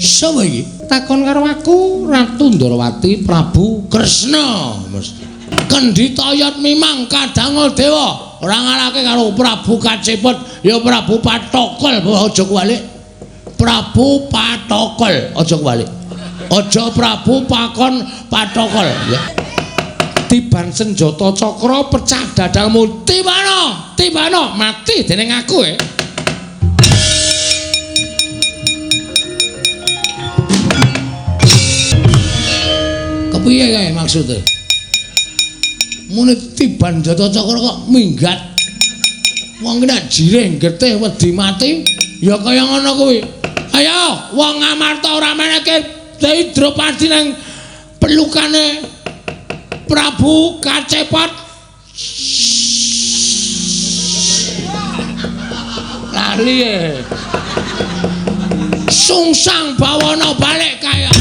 Sapa iki? Takon karo aku, Ratu Ndorowati Prabu Kresna mesti. Kendhi toyot mimang kadangul dewa, ora ngalahke karo Prabu Kacepet, ya Prabu Patokol, aja kuwalik. Prabu Patokol, aja kuwalik. Aja Prabu Pakon Patokol, ya. Tiban senjata cakra pecah dadamu. Tibano, tibano, mati dening aku e. Kepiye kae maksude? Muni tiban jata cakra kok minggat. Wong ki nek jirih getih wedi mati ya kaya ngono kuwi. Ayo wong Amarta ora meneke Dewi Dropadi nang pelukane Prabu Kacepet. Lali e. Sungsang bawana balik kaya.